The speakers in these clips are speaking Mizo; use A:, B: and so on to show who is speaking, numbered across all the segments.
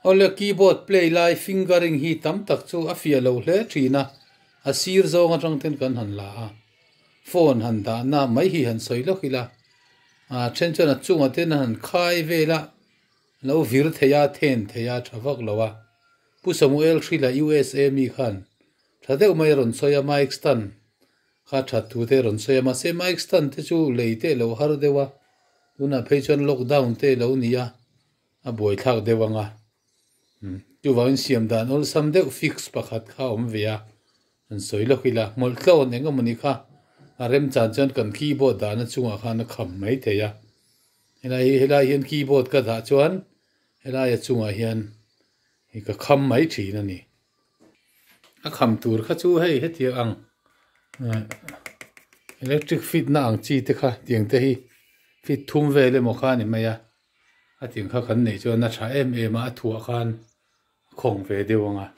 A: Awle keyboard play lai fingering hi tam tak chu a fiah lo hle thin a, a sir zawng atang ten kan han la a, phone han dahna mai hi han sawi lawk ila, a then chuan a chungah ten a han khai vel a, lo vir thei a, then thei a, tha vak lo a. Pu Samuel Hrila USA mi khan tha deuh mai a rawn sawi a, mic stand kha that thu te a rawn sawi a, mahse mic stand te chu lei te a lo har deuh a, tunah phei chuan lockdown te a lo ni a. A buaithlak deuh ang a, chuvangin siam dan awlsam deuh fix pakhat kha a awm ve a, han sawi lawk ila, hmawlh tlawn eng emawni kha a remchan chuan kan keyboard dahna chungah khan a kham mai thei a, helai hi helai hian keyboard ka dah chuan helaia chungah hian hei ka kham mai thin a ni. A kham tur kha chu hei hetiang ang electric fit na ang chi te kha tiang te hi fit thum vel emaw kha a ni mai a. A ting kha kan neih chuan a tha em em a, a thuah khan a khawng ve deuh ang a.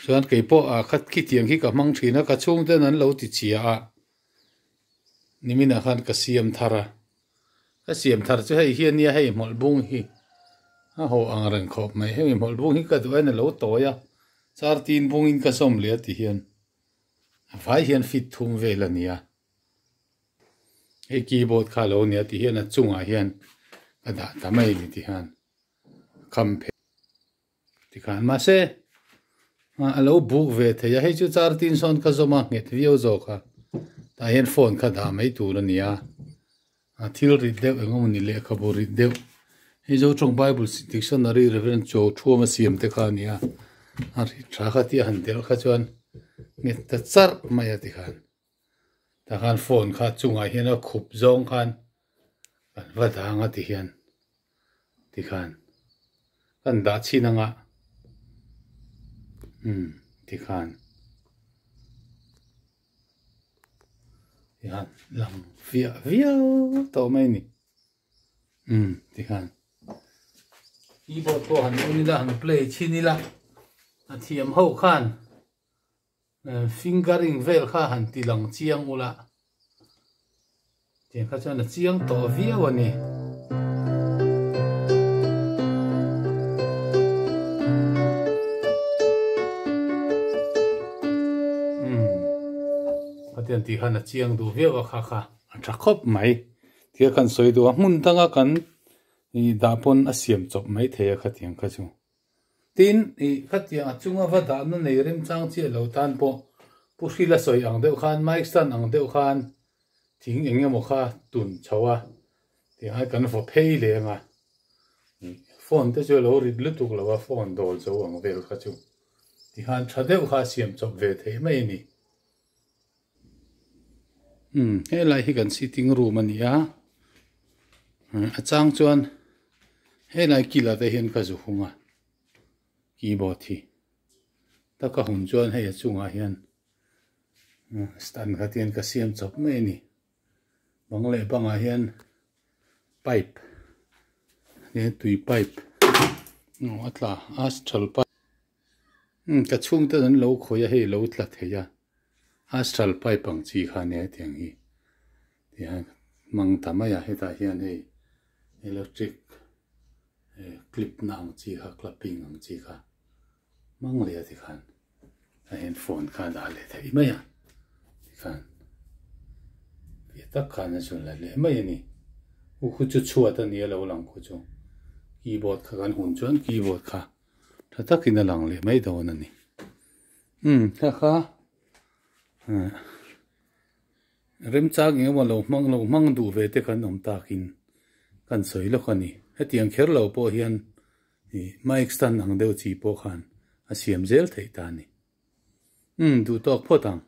A: Chuan kei pawh ah kha khitiang khi ka hmang thin a, ka chhungten an lo ti chhia a, niminah khan ka siam thar a. Ka siam thar chu hei hi a nia, hei hmawlh bung hi a haw ang reng khawp mai. Hemi hmawlh bung hi ka duh aiin a lo tawi a, char tin bungin ka sawm leh a ti hian a vai hian fit thum vel a nia. Hei keyboard kha a lo nia tih hian a chungah hian ka dah ta mai a ni tih hian kham phei tikhan mahse a lo buk ve thei a hei chu char tin sawn ka zawm a nghet viau zawk a tah hian phone kha dah mai tur a ni a a thil rit deuh eng emaw ni lehkhabu rit deuh hei zo tawng bible dictionary reverend chaw thuam a siam te kha a ni a a rit tha kha tia han delh kha chuan nghet ta charh mai a tikhan. Tah khan phone kha chungah hian a khup zawng khan kan va dang a ti hian tikhan kan dah chhin anga umm tikhan tikhan lang fiah viau tawh mai a ni umm tikhan keyboard pawh han on ila han play chhin ila a thiam ho khan. Fingering vel kha han ti lang chiang ula tiang kha chuan a chiang tawh viau a ni. Khatiang tih khan a chiang duh viau a kha kha a tha khawp mai. Thil khan sawi duh a hmun danga kan dah pawn a siam chawp mai thei a khatiang kha chu. Tin, i khatiang a chunga va dahna nei remchang chiah lo tan pawh Pu Hrila sawi ang deuh khan, mic stand ang deuh khan thing eng emaw kha tun chho a, tiang kan vaw phei leh ang a. Phone te chu a lo rit lutuk lo a, phone dawl zo ang vel kha chu tikhan tha deuh kha a siam chawp ve theih mai a ni. Umm helai hi kan sitting room a ni a, a chang chuan helai kil ah te hian ka zu hung a keyboard hi taka hun chuan hei a chungah hian stand kha te hian ka siam chawp mai a ni bang leh bangah hian pipe tui pipe a tla a astral pipe. Umm ka chhungte an lo khawih a hei lo tla thei a astral pipe ang chi kha nia hetiang hi tihian hmang ta mai a hetah hian hei electric clip na ang chi kha clapping ang chi kha hmang leh a tikhan tah hian phone kha a dah leh theih mai a tikhan fiah tak khan a zun la leh mai a ni u khu chu chhuat a ni a lo lang khu chu keyboard kha kan hun chuan keyboard kha. Tha takin a lang leh mai dawn a ni. Umm kha kha remchang eng emaw lo hmang lo hmang duh ve te kan awm takin kan sawi lawk a ni. Hetiang kher lo pawh hian ih mic stand ang deuh chi pawh khan a siam zel theih ta a ni. Umm duh tawk phawt ang.